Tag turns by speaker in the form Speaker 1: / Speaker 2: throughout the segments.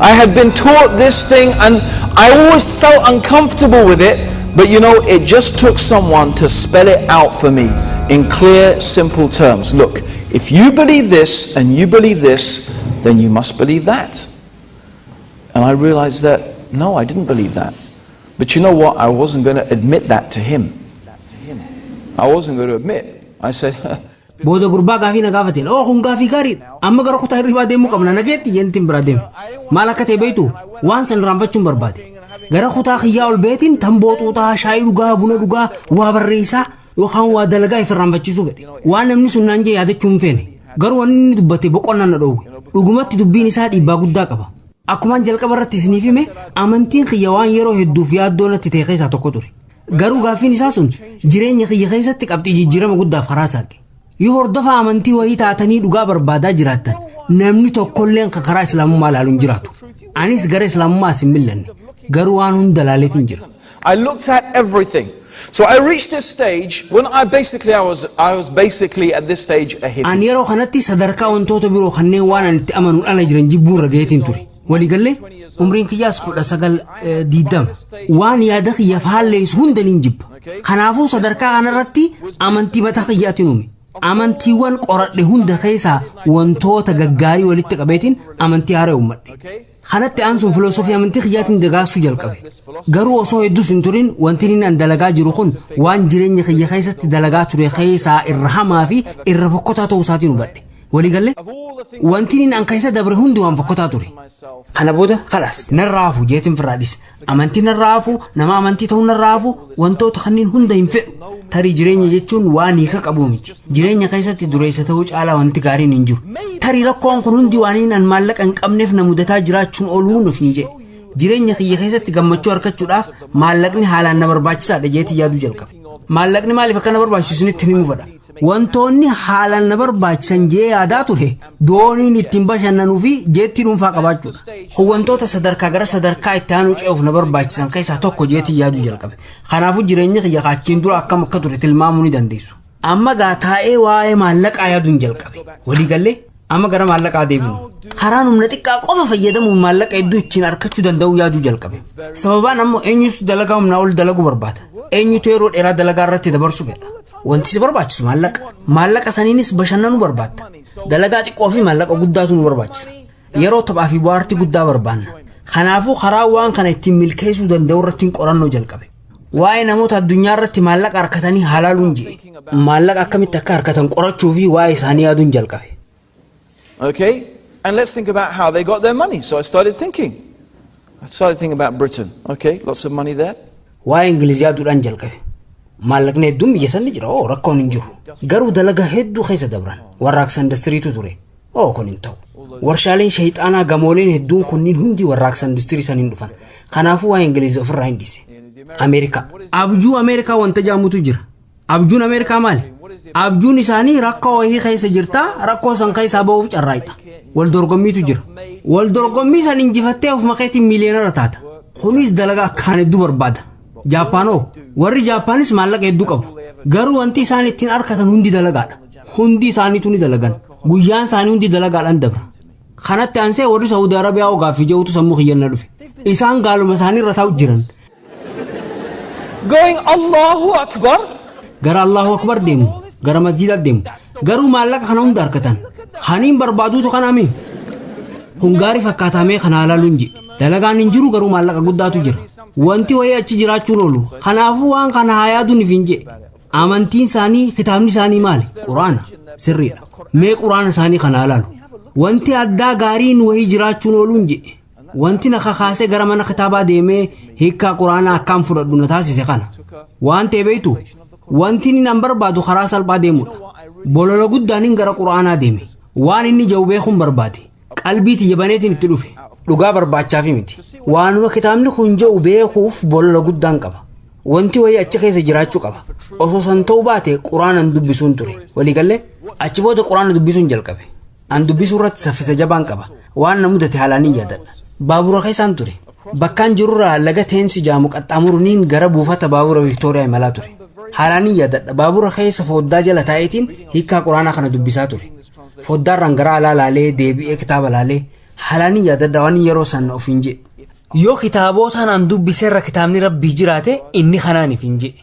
Speaker 1: I had been taught this thing and I always felt uncomfortable with it, but it just took someone to spell it out for me in clear, simple terms. Look, if you believe this and you believe this, then you must believe that. And I realized that, no, I didn't believe that. But you know what? I wasn't going to admit that to him. I wasn't going to admit. I said,
Speaker 2: Booda gurbaa gaafii na gaafateen, "Oo, kun gaafii gaariidha. Amma gara kutaa hirribaa deemuu qabna, nageetti," jentiin biraa deeme. Maal akka ta'e beektu? Waan san irraanfachuun barbaade. Gara kutaa kiyyaa ol beetiin tamboo xuuxaa, shaayii dhugaa, buna dhugaa, waa barreessaa yookaan waa dalagaa if irraanfachiisuu fedhe. Waan namni sun naan jee yaadachuu hin feene. Garuu wanni inni dubbate boqonnaa na dhoowwe. Dhugumatti dubbiin isaa dhiibbaa guddaa qaba. Akkumaan jalqaba irratti isiniif hime, amantiin kiyya waan yeroo hedduuf yaaddoo natti ta'e keessaa tokko ture. Garuu gaaffiin isaa sun jireenya kiyya keessatti qabxii jijjiirama guddaaf karaa saaqe. Yoo hordofa amantii wayii taatanii dhugaa barbaadaa jiraattan, namni tokkolleen kan karaa Islaamummaa ilaalu hin jiraatu. Anis gara Islaamummaa as hin millanne. Garuu waan hunda ilaaleetiin jira.
Speaker 1: I looked at everything. So I reached this stage when I was basically at this stage a hippie.
Speaker 2: Ani yeroo kanatti sadarkaa wantoota biroo kanneen waan ani itti amanuun ala jiran jibbuu irra gaheetiin ture. Waliigallee umriin kiyyaas 19, 20. Waan yaada kiyyaaf haalleessu hunda niin jibba. Kanaafuu sadarkaa kanarratti amantii mataa kiyyaatiin uume. Amantiiwwan qoradhe hunda keessaa wantoota gaggaarii walitti qabeetiin amantii haaraa uummadhe. Kanatti aansuun filoosofii amantii kiyyaatiin dagaagsuu jalqabe. Garuu osoo hedduus hin turin, wanti inni an dalagaa jiru kun waan jireenya kiyya keessatti dalagaa ture keessaa irra hamaa fi irra fokkotaa ta'uu isaatiin hubadhe. Waliigallee wanti inni an keessa dabre hundi waan fokkotaa ture. Kana booda khalaas, narraa hafu jeetiin firraa dhise. Amantii narraa hafu, nama amantii ta'uu narraa hafu, wantoota kanneen hunda hin fedhu. Tarii jireenya jechuun waan hiika qabu miti. Jireenya keessatti dureessa ta'uu caalaa wanti gaariin hin jiru. Tarii rakkoon kun hundi waan inni an maallaqa hin qabneef na mudataa jiraachuun ooluu nuuf hin jedhe. Jireenya kiyya keessatti gammachuu argachuudhaaf maallaqni haalaan na barbaachisaadha jeetii yaaduu jalqabe. Maallaqni maaliif akka na barbaachisu nitti ni mufadha. Wantoonni haalaan na barbaachisan jee yaadaa ture dooniin ittiin bashannanuu fi jeettii dhuunfaa qabaachuudha. Kun wantoota sadarkaa gara sadarkaa itti aanuu ce'uuf na barbaachisan keessaa tokko jeetii yaaduu jalqabe. Kanaafuu jireenya kiyya kaachiin dura akkam akka ture tilmaamuu ni dandeessu. Amma gaa taa'ee waa'ee maallaqaa yaaduun jalqabe. Waliigallee amma gara maallaqaa deebinu. Karaan humna xiqqaa qofa fayyadamuun maallaqa hedduu ittiin argachuu danda'u yaaduu jalqabe. Sababaan ammoo eenyutu dalagaa humnaa ol dalaguu barbaada? Eenyutu yeroo dheeraa dalagaa irratti dabarsuu fedha? Wanti si barbaachisu maallaqa. Maallaqa saniinis bashannanuu barbaadda. Dalagaa xiqqoo fi maallaqa guddaatu nu barbaachisa. Yeroo taphaa fi bohaartii guddaa barbaanna. Kanaafuu karaa waan kana ittiin milkeessuu danda'u irratti qorannoo jalqabe. Waa'ee namoota addunyaa irratti maallaqa harkatanii halaaluun je'e. Maallaqa akkamitti akka harkatan qorachuu fi waa'ee isaanii yaaduun jalqabe.
Speaker 1: Okay? And let's think about how they got their money. So I started thinking. I started thinking about Britain. Okay, lots of money there.
Speaker 2: Waa'ee Ingiliz yaaduudhaan jalqabe. Maallaqni hedduun biyya sanni jira. Oo, rakkoon hin jiru. Garuu dalagaa hedduu keessa dabran. Warraaqsa indastiriitu ture. Oo, kun hin ta'u. Warshaaleen shayxaanaa, gamooleen hedduun kunniin hundi warraaqsa industirii saniin dhufan. Kanaafuu waa'ee Ingiliz ofirraa hin dhiise. Ameerikaa. Abjuu Ameerikaa wanta jaamutu jira. Abjuun Ameerikaa maali? Abjuun isaanii rakkoo wayii keessa jirtaa, rakkoo san keessaa ba'uuf carraaqxa. Wal dorgommiitu jira. Wal dorgommii san injifattee ofuma keetiin miiliyoonara taata. Kunis dalagaa akkaan hedduu barbaada. Jaappaanoo, warri Jaappaanis maallaqa hedduu qabu. Garuu wanti isaan ittiin argatan hundi dalagaadha. Hundi isaaniitu ni dalagan. Guyyaan isaanii hundi dalagaadhaan dabra. Kanatti aansee warri Saawudi Arabiyaa hoo gaaffii jedhutu sammuu kiyyanna dhufe. Isaan gaaluma isaanii irra taa'u jiran.
Speaker 1: Going Allahu Akbar.
Speaker 2: Gara Allahu Akbar deemu. Gara masjiidaa deemu. Garuu maallaqa kana hunda argatan. Haniin barbaaduutu kanaami. Kun gaarii fakkaatamee kana ilaaluun jedhe. Dalagaan hin jiru, garuu maallaqa guddaatu jira. Wanti wayii achi jiraachuun oolu. Kanaafuu waan kana haa yaaduun hin jedhe. Amantiin isaanii, kitaabni isaanii maali? Quraana. Sirriidha. Mee Quraana isaanii kana ilaalu. Wanti addaa gaariin wayii jiraachuun ooluun jedhe. Wanti na kakaasee gara mana kitaabaa deemee hiikkaa Quraanaa akkaan fudhadhu na taasise kana. Waan ta'e beektu, wanti inni nan barbaadu karaa salphaa deemudha. Bolola guddaan gara Quraanaa deeme. Waan inni jiru beekuun barbaade. Qalbii tiyya baneetiin itti dhufe. Dhugaa barbaachaaf miti. Waanuma kitaabni kun jedhu beekuuf bolola guddaan qaba. Wanti wayii achi keessa jiraachuu qaba. Osoo san ta'uu baate Quraanan dubbisuun ture. Waliigallee achi booda Quraana dubbisuun jalqabe. An dubbisuu irratti saffisa jabaan qaba. Waan na mudate haalaan hin yaadadha. Baabura keessaan ture. Bakkaan jirurraa laga Teensi jaamu qaxxaamuruniin gara buufata baabura Viktooriyaa imalaa ture. Haalaan hin yaadadha. Baabura keessa foddaa jala taa'eetiin hiikkaa Quraanaa kana dubbisaa ture. Foddaarraan gara alaa laalee, deebi'ee kitaaba laalee. Haalaan yaadadha waan yeroo san ofiin jedhe.
Speaker 3: Yoo kitaabotaan an dubbiseerra kitaabni rabbii jiraate inni kanaaniif hin jedhe.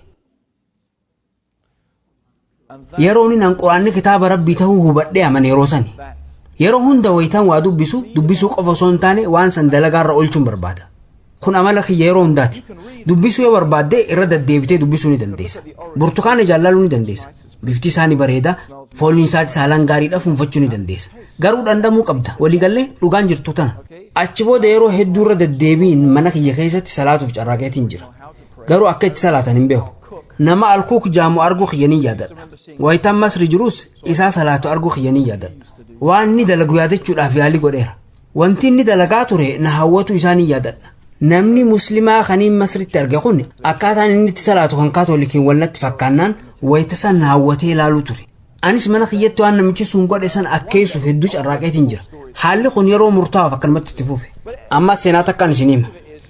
Speaker 2: Yeroo inni an quraanni kitaaba rabbii ta'uu hubadhee amane yeroo sani. Yeroo hunda wayitaan waa dubbisu dubbisuu qofa osoo hin taane waan san dalagaarra oolchuun barbaada. Kun amala kiyya yeroo hundaati. Dubbisuu yoo barbaadde irra deddeebitee dubbisuu ni dandeessa. Burtukaana jaallaluu ni dandeessa. Bifti isaa ni bareeda. Fooliin isaatis haalaan gaariidha fuunfachuu ni dandeessa. Garuu dhandhamuu qabda. Waliigallee dhugaan jirtu tana. Achi booda yeroo hedduu irra deddeebiin mana kiyya keessatti salaatuuf carraaqeetiin jira. Garuu akka itti salaatan hin beeku. Nama alkuuk jaamu arguu kiyya ni yaadadha. Wayitaan Masri jirus isaa salaatu arguu kiyya ni yaadadha. Waan inni dalagu yaadachuudhaaf yaalii godheera. Wanti inni dalagaa ture na hawwatu isaa ni yaadadha. Namni muslimaa kaniin Masritti arge kun akkaataan inni itti salaatu kan kaatolikiin walnatti fakkaannaan wayita san na hawwatee ilaaluu ture. Anis mana kiyyatti waan namichi sun godhe san akkeessuuf hedduu carraaqeetiin jira. Haalli kun yeroo murtaa'aaf akkanumatti itti fufe. Ammas seenaa takkaan isin hima.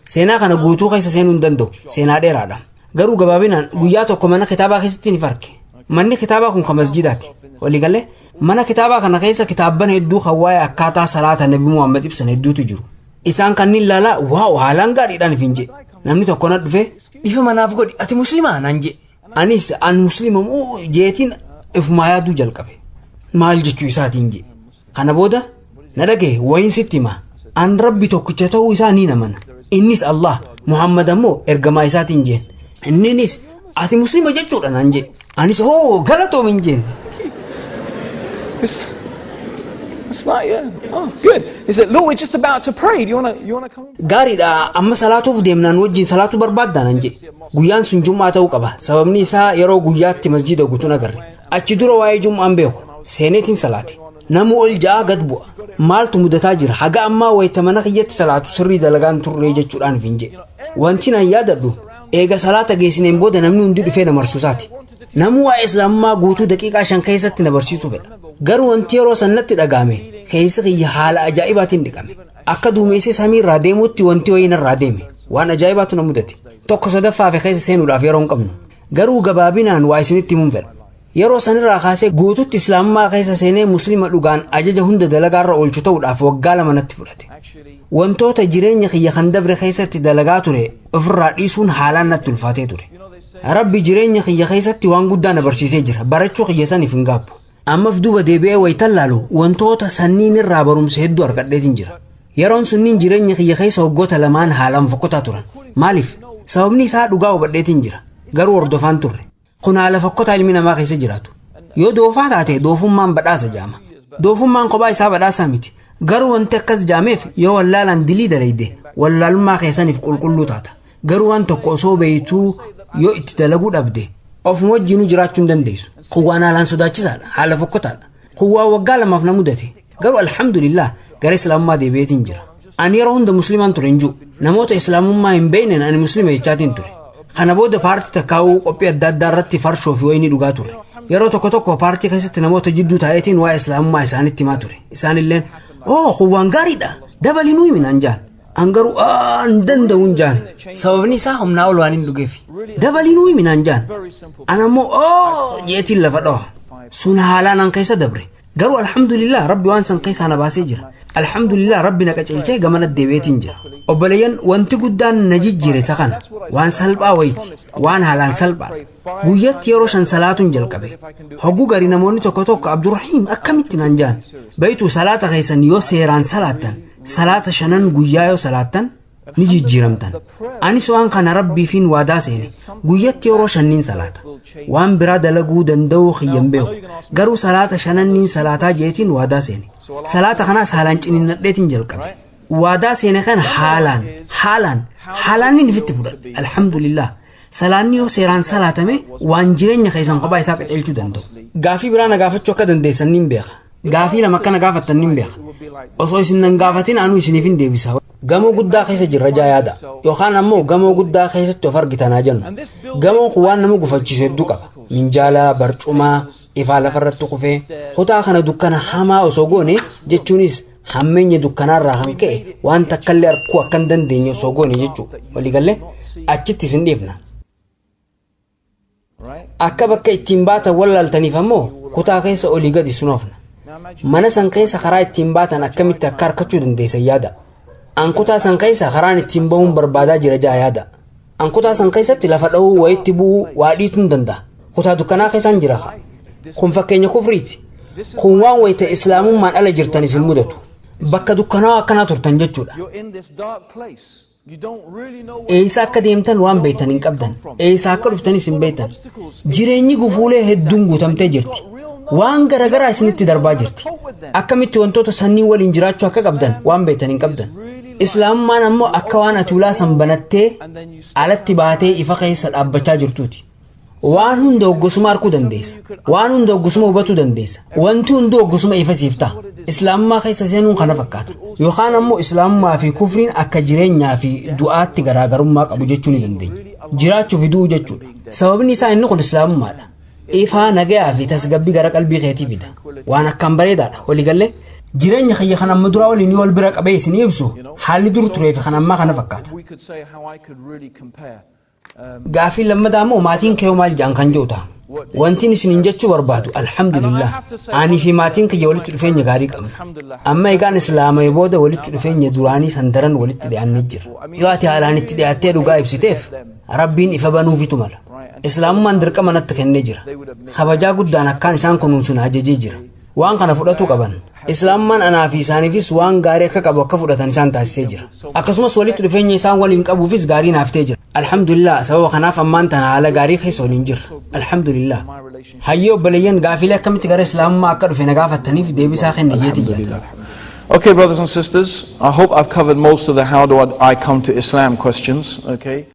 Speaker 2: Seenaa kana guutuu keessa seenuu hin danda'u. Seenaa dheeraadha. Garuu gabaabinaan guyyaa tokko mana kitaabaa keessatti ni farke. Manni kitaabaa kun kan masjidaati. Waliigalee mana kitaabaa kana keessa kitaabban hedduu kan waa'ee akkaataa salaata Nabi Muhammad ibsan hedduutu jiru. Isaan kanneen ilaalaa wow haalaan gaariidhaan ifin jedhe. Namni tokko na dhufe
Speaker 3: Dhiifa manaaf godhi ati muslimaa naan jedhe.
Speaker 2: Anis an muslima moo jeetiin ifumaa yaaduu jalqabe. Maal jechuu isaatiin jedhe. Kana booda na dhagaye wayiin sitti hima. An rabbi tokkicha ta'uu isaa ni amana. Innis Allah Muhammad ammoo ergamaa isaatiin jeen. Inninis ati muslima jechuudha naan jedhe. Anis hoo galatoomin jeen.
Speaker 1: It's like, yeah, oh, good. He said, look, we're just about to pray. Do you wanna come?
Speaker 2: Gaariidha amma salaatuuf deemnaan wajjin salaatuu barbaaddaa naan jedhe. Guyyaan sun jum'aa ta'uu qaba. Sababni isaa yeroo guyyaatti masjida guutuun agarre. Achi dura waa'ee jum'aan beeku. Seeneetiin salaate. Namu ol ja'a gad bu'a. Maaltu mudataa jira? Haga ammaa wayita mana kiyyatti salaatu sirrii dalagaan turree jechuudhaan hin jedhe. Wanti nan yaadadhu eega salaata geessineen booda namni hundi dhufee na marsuusaati. Namuu waa'ee islaamummaa guutuu daqiiqaa 5 keessatti na barsiisuu fedha. Garuu wanti yeroo sannatti dhagahame keessi kiyya haala ajaa'ibaatiin dhiqame. Akka duumessi samiirraa deemutti wanti wayii narraa deeme. Waan ajaa'ibaatu na mudate. Tokko sadaffaa fi keessa seenuudhaaf yeroo hin qabnu. Garuu gabaabinaan waa isinitti himuun fedha. Yeroo sanirraa kaasee guututti islaamummaa keessa seenee muslima dhugaan ajaja hunda dalagaarra oolchu ta'uudhaaf waggaa 2 natti fudhate. Wantoota jireenya kiyya kan dabre keessatti dalagaa ture ofirraa dhiisuun haalaan natti ulfaatee ture. Rabbi jireenya kiyya keessatti waan guddaa na barsiisee jira. Barachuu kiyya saniif hin gaabbu. Ammaaf duuba deebi'ee wayitan laalu wantoota sanniin irraa barumsa hedduu argadheetiin jira. Yeroon sunniin jireenya kiyya keessa waggoota lamaan haalaan fokkotaa turan. Maaliif? Sababni isaa dhugaa hubadheetiin jira. Garuu hordofaan turre. Kun haala fokkotaa ilmi namaa keessa jiraatu. Yoo doofaa taate doofummaan badhaasa jaama. Doofummaan kophaa isaa badhaasaa miti. Garuu wanti akkas jaameef yoo wallaalaan dilii dalayde wallaalummaa keessaniif qulqulluu taata. Garuu waan tokko osoo beektuu yoo itti dalaguu dhabde ofuma wajjinuu jiraachuu hin dandeessu. Kun waan haalaan sodaachisaadha. Haala fokkotaadha. Kun waan waggaa 2f na mudate. Garuu alhamdulillah gara islaamummaa deebi'eetiin jira. Ani yeroo hunda musliimaan ture hin jiru. Namoota islaamummaa hin beekneen ani muslima jechaatiin ture. Kana booda paartii takkaa'uu qophii adda addaa irratti farshoo fi wayinii dhugaa ture. Yeroo tokko tokko paartii keessatti namoota jidduu taa'eetiin waa'ee islaamummaa isaanitti himaa ture. Isaanilleen oo kun waan gaariidha dabalinuu himinaan jaan. An garuu hin danda'uun jaan.
Speaker 3: Sababni isaa humnaa ol waan hin dhugeef.
Speaker 2: Dabalinuu himinaan jaan. An ammoo oo jeetiin lafa dhawa. Sun haalaan an keessa dabre. Garuu alhamdulillah rabbi waan san keessaa na baasee jira. Alhamdulillah rabbi na qaceelchee gamana deebi'eetiin jira. Obboleeyyan wanti guddaan na jijjiire isa kana. Waan salphaa wayiiti. Waan haalaan salphaadha. Guyyatti yeroo 5 salaatuun jalqabe. Hogguu garii namoonni tokko tokko Abdurrahiim akkamitti naan jaan. Beeytu salaata keessan yoo seeraan salaattan salaata shanan guyyaa yoo salaattan ni jijjiiramtan. Anis waan kana rabbiifiin waadaa seene. Guyyatti yeroo shanniin salaata. Waan biraa dalaguu danda'uu kiyyan beeku. Garuu salaata shananniin salaataa jeetiin waadaa seene. Salaata kanaas haalaan ciniinnadheetiin jalqabe. Waadaa seene kana haalaan haalaan haalaan inni ifitti fudhadhe. Alhamdulillah. Salaanni yoo seeraan salaatame waan jireenya keessan kophaa isaa qaceelchuu danda'u. Gaafii biraa na gaafachuu akka dandeessan niin beeka. Gaafii lama akkana gaafattan niin beeka. Osoo isin nan gaafatin anuu isiniif hin deebisa. Gamoo guddaa keessa jirra jaa yaada. Yookaan ammoo gamoo guddaa keessatti of argitanaa jennu. Gamoon kun waan nama gufachiisu hedduu qaba. Minjaala, barcumaa, ifaa lafarratti kufee. Kutaa kana dukkana hamaa osoo goone jechuunis hammeenya dukkanaarraa kan ka'e waan takkallee arguu akka hin dandeenye osoo goone jechuudha. Waliigallee achitti isin dhiifna. Akka bakka ittiin baatan wallaaltaniif ammoo kutaa keessa olii gadi sunoofna. Mana san keessa karaa ittiin baatan akkamitti akka harkachuu dandeessan yaada. An kutaa san keessa karaan ittiin bahuun barbaadaa jira jaa yaada. An kutaa san keessatti lafa dha'uu, wayitti bu'uu, waa dhiituu hin danda'a. Kutaa dukkanaa keessaan jira. Kun fakkeenya kufriiti. Kun waan wayita Islaamummaan ala jirtan isin mudatu. Bakka dukkanaa akkanaa turtan jechuudha.
Speaker 1: You're in this dark place. You don't really know where
Speaker 2: Eessa akka deemtan waan beektan hin qabdan. Eessa akka dhuftanis hin beektan. Jireenyi gufuulee hedduun guutamtee jirti. Waan garagaraa isinitti darbaa jirti. Akkamitti wantoota sannii waliin jiraachuu akka qabdan waan beektan hin qabdan. Islaamummaan ammoo akka waan ati ulaa san banattee alatti baatee ifa keessa dhaabbachaa jirtuuti. Waan hunda hoggosuma arguu dandeessa. Waan hunda hoggosuma hubatuu dandeessa. Wanti hundi hoggosuma ifa siif ta'a. Islaamummaa keessa seenuun kana fakkaata. Yookaan ammoo Islaamummaa fi kufriin akka jireenyaa fi du'aatti garaagarummaa qabu jechuu ni dandeenya. Jiraachuu fi du'uu jechuudha. Sababni isaa inni kun Islaamummaadha. Ifaa, nagayaa fi tasgabbii gara qalbii keetii fida. Waan akkaan bareedaadha. Waliigallee jireenya kiyya kan amma duraa waliin wal bira qabee isin ibsu, haalli dur turee fi kan ammaa kana fakkaata.
Speaker 1: We could say how I could really compare.
Speaker 2: Gaaffii lammataa immoo maatiin kee maal jedhan kan jedhu ta'a. Wantiin isiniin jechuu barbaadu, alhamdulillah, ani fi maatiin kiyya walitti dhufeenya gaarii qabna. Amma egaan Islaamee booda walitti dhufeenya duraanii san daran walitti dhiyaannee jira. Yoo ati haalaan itti dhiyaattee dhugaa ibsiteef, Rabbiin ifa banuufitu mala. Islaamummaan dirqama natti kennee jira. Kabajaa guddaan akkaan isaan kunuunsun ajajee jira. Waan kana fudhatuu qaban. Islaamummaan anaa fi isaaniifis waan gaarii akka qabu akka fudhatan isaan taasisee jira. Akkasumas walitti dhufeenya isaan waliin qabuufis gaarii naaf ta'ee jira. Alhamdulillah, sababa kanaaf ammaan tana haala gaarii keessa waliin jirra. Alhamdulillah. Hayyee obboleeyyan, gaafilee akkamitti gara Islaamummaa akka dhufe na gaafattaniif deebisaa kenne jeeti yaada.
Speaker 1: Okay, brothers and sisters, I hope I've covered most of the "how do I come to Islam" questions. Okay.